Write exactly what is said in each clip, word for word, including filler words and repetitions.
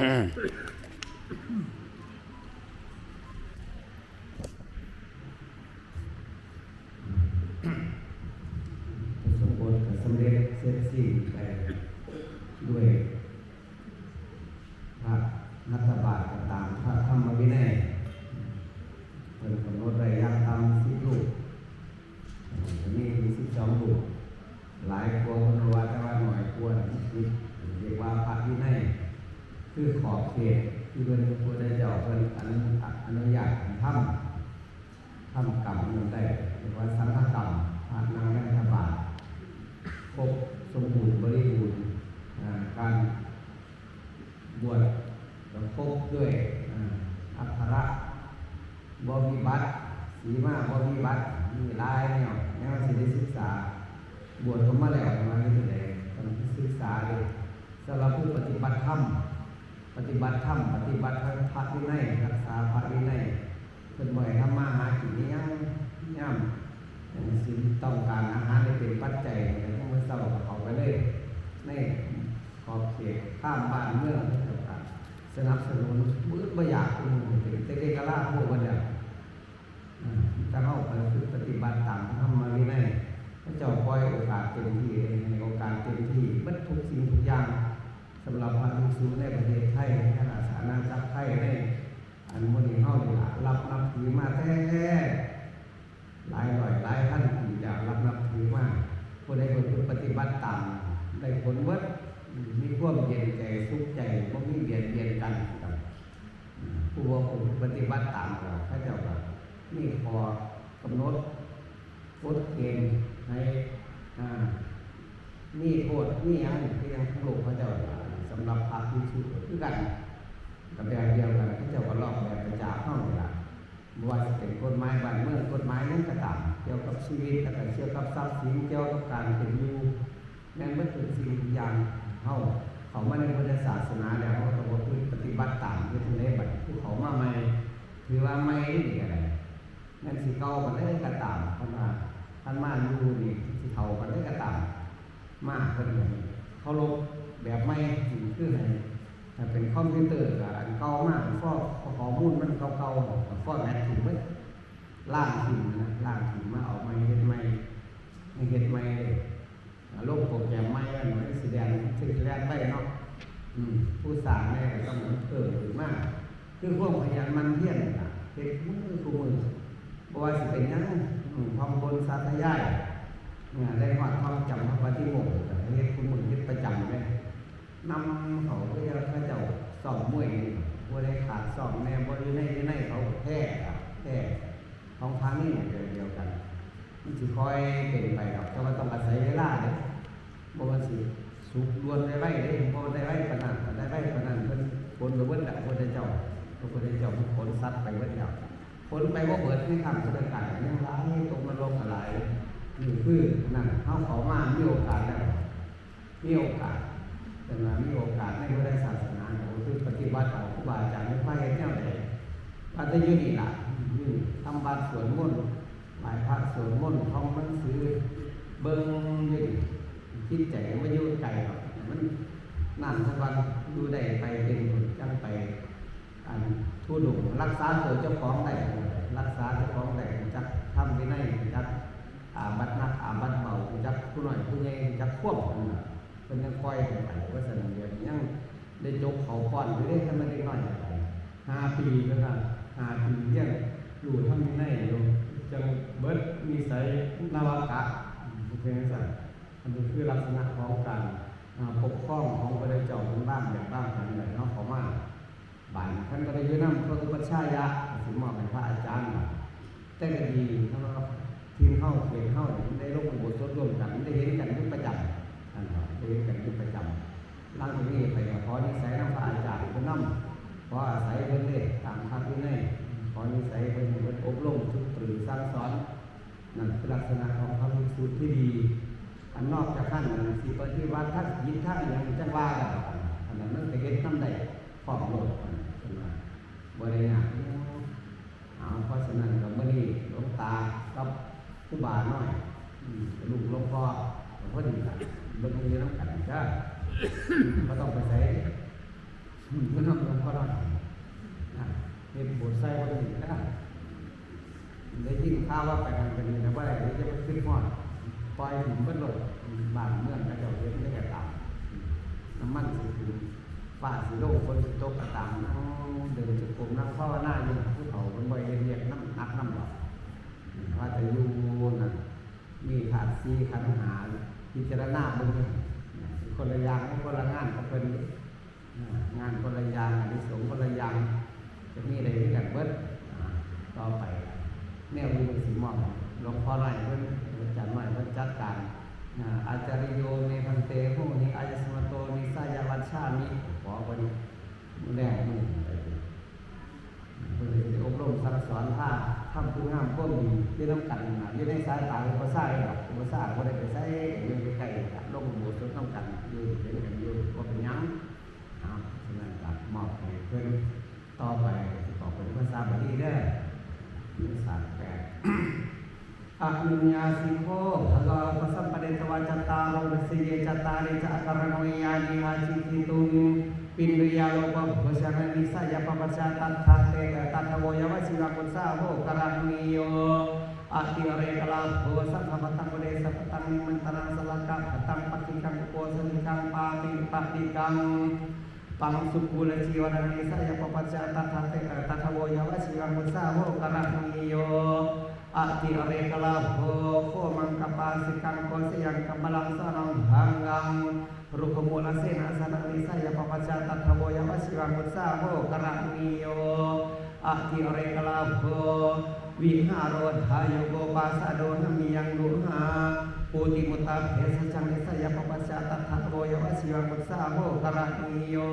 สมบูรณ์ก็สำเร็จเสร็จสิ้นไปด้วยพระหัตถบาตรก็ตามพระธรรมวินัย เพิ่นกำหนดไว้อย่างต่ำสิบรูป จะมีอยู่สิบสองรูป หลายกว่าเพิ่นว่าแต่ว่าน้อยกว่านี่เรียกว่าพระวินัย คือขอบเขตที่เพิ่นพระพุทธเจ้าเพิ่นอนุอนุญาตให้ทำ ทำกรรมนั้นได้เรียกว่าสังฆกรรม พระนางนันทบาทครบสมบูรณ์บริบูรณ์ อ่า การบวชก็ครบด้วย อ่า อักขระบ่วิบัติ สีมาบ่วิบัติ มีหลายแนว แนวสิได้ศึกษา บวชก็มาแล้วมาเฮ็ดจั่งใด๋ ต้องศึกษาเด้ สำหรับผู้ปฏิบัติธรรม ปฏิบัติธรรม ปฏิบัติพระวินัย รักษาพระวินัย เพิ่นบ่ให้ทำมาหากินอิหยัง ยามสิต้องการอาหารได้เป็นปัจจัย ในมื้อเช้าก็เข้าไปเลย ในขอบเขตข้ามบ้านเมือง เจ้าก็สนับสนุน บ่อึดบ่อยาก อืม เป็นแต่เอกราชพวกเพิ่นแล้ว อืม แต่เฮาก็คือปฏิบัติตามธรรมวินัย พระเจ้าปล่อยโอกาสเต็มที่เลย ให้โอกาสเต็มที่ เบิดทุกสิ่งทุกอย่าง สำหรับพระภิกษุในประเทศไทย ในราชอาณาจักรไทย ในอันหมู่นี้เฮานี่ล่ะ รับนับถือมาแต่หลายร้อยหลายพันปีแล้ว รับนับถือมา ผู้ใดประพฤติปฏิบัติตาม ได้ผลเบิด อืม มีความเย็นใจสุขใจ บ่มีเบียดเบียนกัน อืม ผู้บ่ปฏิบัติตามก็ เขาเจ้าก็มีข้อกำหนด กฎเกณฑ์ให้ อ่า มีโทษ มีหยัง คือหยังของโลกเขาเจ้าล่ะ สำหรับพระภิกษุก็คือกัน ก็แบบเดียวกัน เขาเจ้าก็ลอกแบบไปจากเฮานี่ล่ะ บ่ว่าสิเป็นกฎหมายบ้านเมือง กฎหมายหยังก็ตาม เกี่ยวกับชีวิต แล้วก็เกี่ยวกับทรัพย์สิน เกี่ยวกับการเป็นอยู่ แม่นเบิดทุกสิ่งทุกอย่าง เฮาเข้ามาในพุทธศาสนาแล้ว เฮาก็บ่ปฏิบัติตาม เฮ็ดจั่งใด๋บัด ผู้เข้ามาใหม่ ถือว่าใหม่นี่ก็ได้ แม่นสิเก่าปานใดก็ตาม คันว่า คันมาอยู่นี่ สิเฒ่าปานใดก็ตาม มาเพิ่นก็เคารพแบบใหม่ อืม คือให้ ถ้าเป็นคอมพิวเตอร์ก็อันเก่ามา ฟอร์ ข้อมูลมันเก่าๆ ฟอร์แมตทิ้งเบิด ล้างทิ้งนะ ล้างทิ้งมาเอาใหม่ เฮ็ดใหม่ ให้เฮ็ดใหม่เลย อ่า ลงโปรแกรมใหม่มัน มันสิแล่น มันสิแล่นไวเนาะ อืม ผู้สร้างแหน่ก็ต้องเพิ่มขึ้นมา คือความขยันหมั่นเพียรนี่ล่ะ เฮ็ดมื้อคู่มื้อ บ่ว่าสิเป็นหยัง อืม ความบนสาธยาย อ่า ได้ฮอดความจำพระปาฏิโมกข์ ก็เฮ็ดคู่มื้อ เฮ็ดประจำเลย นำเขาเพื่อเขาเจ้าซ้อมมวยนี่ ผู้ใดขาดซ้อมแหน่ บ่อยู่ในวินัยเขาแพ้อะ แพ้ ของพระนี่เนี่ยเดียวกัน มันสิค่อยเป็นไปดอก แต่ว่าต้องอาศัยเวลาเด้ บ่ว่าสิสุกด่วนได้ไวเด้ บ่ได้ไวปานนั้น ถ้าได้ไวปานนั้น เพิ่นขนไปเบิดแล้ว พระพุทธเจ้า พระพุทธเจ้าเพิ่นขนสัตว์ไปเบิดแล้ว ขนไปบ่เบิดในครั้งพุทธกาล ยังหลาย ตกนรกก็หลาย นี่คือนั่น เฮาเข้ามามีโอกาสแล้ว มีโอกาส แต่ว่ามีโอกาสในพุทธศาสนาเนี่ย ก็คือปฏิบัติเอาครูบาอาจารย์เพิ่นพาเฮ็ดแนวใด ว่าแต่อยู่นี่ล่ะ อยู่นี่ ทำวัตรสวดมนต์ ไหว้พระสวดมนต์ ท่องหนังสือ เบิ่งอยู่นี่ จิตใจมันอยู่ไกลดอก มันนั่นสักวัน อยู่ได้ไปเป็นบุญ จั่งไป อันธุดงค์ รักษาตัวเจ้าของได้ รักษาเจ้าของได้ รู้จักธรรมวินัย รู้จักอาบัติหนัก อาบัติเบา รู้จักผู้น้อยผู้ใหญ่ รู้จักควบ นั่นล่ะ เพิ่นยังปล่อยให้ไป ว่าซั่น เดี๋ยวนี้ยังได้จกเข้าป้อนอยู่เด้ คันมันเด็กน้อย ห้าปีเพิ่นว่า ห้าปีเรียนรู้ธรรมวินัยอยู่ จั่งเบิดนิสัยนวกะ เป็นจั่งซั่น อันนี้คือลักษณะของการ อ่า ปกครองของพระเจ้าเพิ่นวางแบบวางแผนไว้เนาะ เข้ามา บาดนี้เพิ่นก็ได้อยู่นำพระอุปัชฌายะ ก็สิมอบให้พระอาจารย์ แต่ก็ดีเนาะ ถิ่นเฮา เขตเฮานี่มันได้ลงอุโบสถร่วมกัน มันได้เห็นกันอยู่ประจำ นั่นล่ะ ได้เห็นกันอยู่ประจำ หลังจากนี้ไปก็ขอนิสัยนำพระอาจารย์เพิ่นนำ ขออาศัยเพิ่นเด้ ตามพระวินัย ขอนิสัยเพิ่น เพิ่นอบรมฝึกปรือสั่งสอน นั่นคือลักษณะของพระภิกษุที่ดี อันนอกจากนั้น อันสิปฏิบัติทางศีลทางอิหยังจั่งว่ากันดอก อันนั้นมันก็เฮ็ดนำได้พร้อมโลด อันนั้นเพิ่นว่า บ่ได้ยาก เอา เพราะฉะนั้นก็มื้อนี้หลวงตากับครูบาน้อย อืม ลูกหลวงพ่อ ก็พอดีล่ะ เบิ่งอยู่นำกันจ้า บ่ต้องไปไส อืม เพิ่นเอา เฮ็ดโบสถ์ใส่บ่ได้นะ ได้ยินข่าวว่าไปหั้นไปนี่นะ บ่ได้ เดี๋ยวจะไปคิดฮอด ปล่อยถิ่มเบิดโลด บ้านเมืองเขาเจ้าเฮ็ดจั่งใด๋ก็ตาม น้ำมันสิขึ้น ฟ้าสิลง ฝนสิตกก็ตาม นั่งเดินจงกรม นั่งภาวนาอยู่ ผู้เฒ่าเพิ่นบ่เฮ็ดเวียกนำ หนักนำดอก ว่าแต่อยู่นั่น มีธาตุสี่ขันธ์ห้า พิจารณาเบิ่ง คนละอย่าง คนละงานกับเพิ่น อ่า งานคนละอย่าง อานิสงส์คนละอย่าง จะมีได้คือกันเบิด อ่า ต่อไป แนวอยู่เพิ่นสิมอบ หลวงพ่อน้อยเพิ่น อาจารย์น้อยเพิ่นจัดการ อ่า อาจาริโย เม ภันเต โหหิ อายัสมะโต นิสสะยะ วัชชามิ ขอเพิ่นแนวมือไป เพิ่นสิอบรมสั่งสอน พาทำคุณงามความดี อยู่นำกันน่ะ อยู่ในสายตาอุปัชฌาย์ดอก อุปัชฌาย์บ่ได้ไปไส อยู่ใกล้ๆ ลงอุโบสถนำกัน อยู่เป็นกันอยู่ บ่เป็นหยัง เอา ฉะนั้นก็มอบให้เพิ่น ต่อไปก็สิบอกเป็นภาษาบาลีเด้อ ภาษาแปล Anuññāsiko bhagavā upasampannitvā cattāro dasayye cattāri ca akaraṇīyāni acikkhituṃ, pindiyā lopabhojananissayappabajjā tattha te tattha vo yavajjīvaṃ ussāho karaṇīyo. Atirekalabho saṅghapataṃ udesapataṃ nimantanaṃ salakapataṃ paccikaṃ uposatikaṃ pāti paṭikaṃ paṃsukuḷajīvananissayappabajjā tattha te tattha vo yavajjīvaṃ ussāho karaṇīyo. Atirekalabho kho maṅgapāsikaṃ kho sayaṃ kammalaṃ saraṇaṃ bhaṅgaṃ rukkhamūlasenassananissayappabajjā tattha vo yavajjīvaṃ ussāho karaṇīyo. Atirekalabho vihāro dāyako pāsādo hamiyaṃ duhā pūtimuttā bhesajjaṃ nissayappabajjā tattha vo yavajjīvaṃ ussāho karaṇīyo.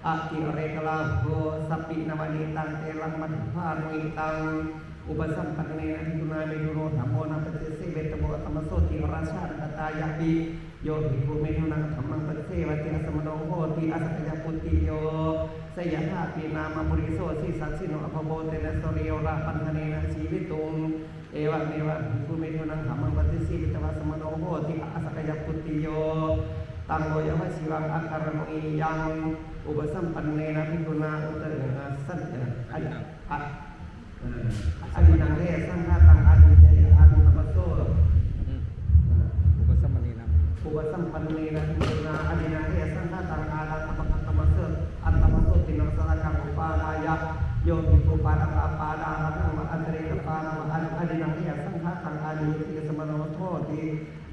Atirekalabho sappīnamanītaṃ telaṃ madhubhāṇitaṃ upasampannena bhikkhunā meduno dhammo na paṭisevitabbo attamāsoti rājānakatāyapi. Yo bhikkhu medunaṃ dhammaṃ paṭisevati asamaṇo hoti asakyaputtiyo. Seyyathāpi nāma puriso sīsassino abhabbo tena sariramabandhanena jīvituṃ. Evameva bhikkhu medunaṃ dhammaṃ paṭisevitabbo asamaṇo hoti asakyaputtiyo. Taṃ vo yavajjīvaṃ akaraṇīyaṃ upasampannena bhikkhunā uttari saññā a- a- Adinnānāya saṅkhātaṃ ādiyeva attamaso. Hmm. Upasampannena. Upasampannena bhikkhunā adinnānāya saṅkhātaṃ ārappakattamaso attamasotina salakaṃ upādāya. Yo bhikkhu pāṇaṃ vā pādārahaṃ vā ācare kapāṇaṃ vā adinnānāya saṅkhātaṃ ādiyeva asamaṇo hoti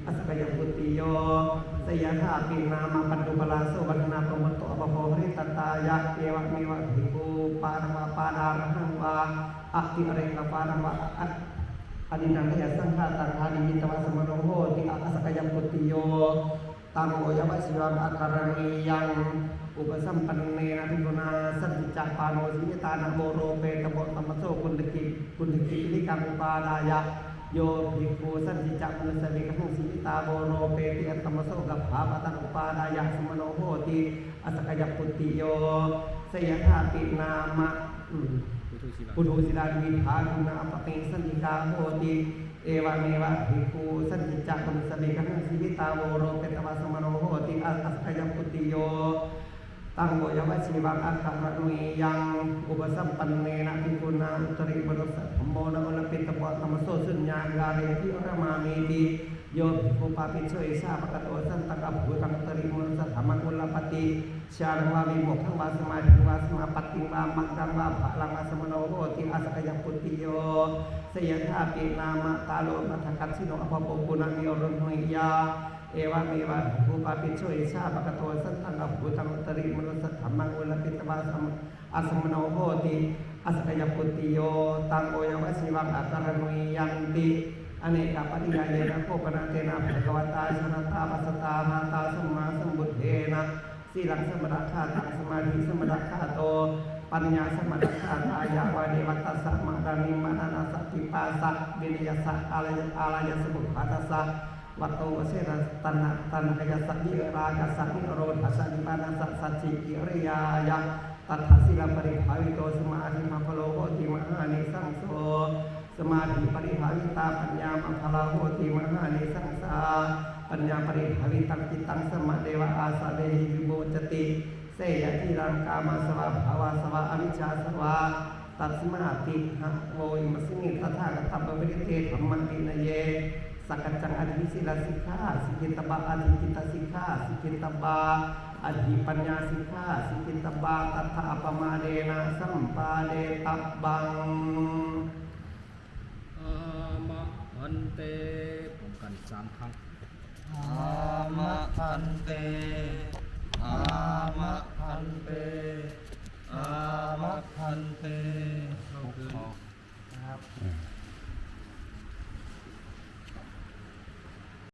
asakyaputtiyo. Seyyathāpi nāma paṭupallaso vaṇṇapamatto abhabbo haritattāya. Evameva bhikkhu pāṇaṃ vā pādārahaṃ vā ācare kapāṇaṃ vā adinnānāya saṅkhātaṃ ādiyeva asamaṇo hoti asakyaputtiyo. Taṃ vo yavajjīvaṃ akaraṇīyaṃ upasampannena bhikkhunā sañcicca pāṇo sīvitā na vo ropetabbo attamaso kuṭṭhaki kuṭṭhaki piṇḍikaṃ upādāya. Yo bhikkhu sañcicca manussaviggahaṃ sīvitā vo ropeti attamaso gabbhapataṃ upādāya asamaṇo hoti asakyaputtiyo. Seyyathāpi nāma puthū sīlā dvividhā guṇā appaṭisallīkā hoti. Evameva bhikkhu sañcicca manussaviggahaṃ sīvitā vo ropetabbo asamaṇo hoti asakyaputtiyo. Taṃ vo yavajjīvaṃ akaraṇīyaṃ upasampannena bhikkhunā uttarimanussadhammo na ullapitabbo attamaso suññāgāre viramāmīti. Yo bhikkhu pāpiso icchāpakato santaṃ abhabhūtaṃ uttarimanussadhammaṃ ullapati jhānaṃ vā vimokkhaṃ vā samādhiṃ vā samāpattiṃ vā maggaṃ vā phalaṃ asamaṇo hoti asakyaputtiyo. Seyyathāpi nāma tārumatthagasino abhabbo guṇaviraṇīyā. Evameva bhikkhu pāpiso icchāpakato santaṃ abhabhūtaṃ uttarimanussadhammaṃ ullapitabbo asamaṇo hoti asakyaputtiyo. Taṃ vo yavajjīvaṃ akaraṇīyanti. Anekapariyyāyena kho pana tena bhagavatā jānatā passatā arahatā sammāsambuddhena sīlaṃ samādakkhātaṃ samādhi samādakkhāto paññā samādakkhātā yāvadeva tassa māraṃ nimmānassa pipāsassa vineyassa ālaya- ālāyassa pubbaṭassa vatthuvassena taṇha- taṇhāyassa virāgassa nirodhassa nibbānassa sacchikiriyāya tattha sīlaparibhāvito samādhimabhāro hoti mahānisaṃso. Samādhiparibhāvitā paññāmabhāro hoti mahānisaṃsā. Paññāparibhāvitaṃ cittaṃ samadeva āsavehi vimuccati. Te yatiraṃ kāmasavā bhavāsavā avijjāsavā, tasmā tiṭṭhaṃ vo vimucciṃ tathāgatā pavaritī dhammaṃ vinaye. Sakkaccaṃ aṭṭhi sīlasikkhā sikkhitabba, aṭṭhi cittasikkhā sikkhitabba, aṭṭhi paññāsikkhā sikkhitabba, tattha appamādena sampādetabbā. Āma bhante พร้อมกันสามครั้ง Āma bhante, āma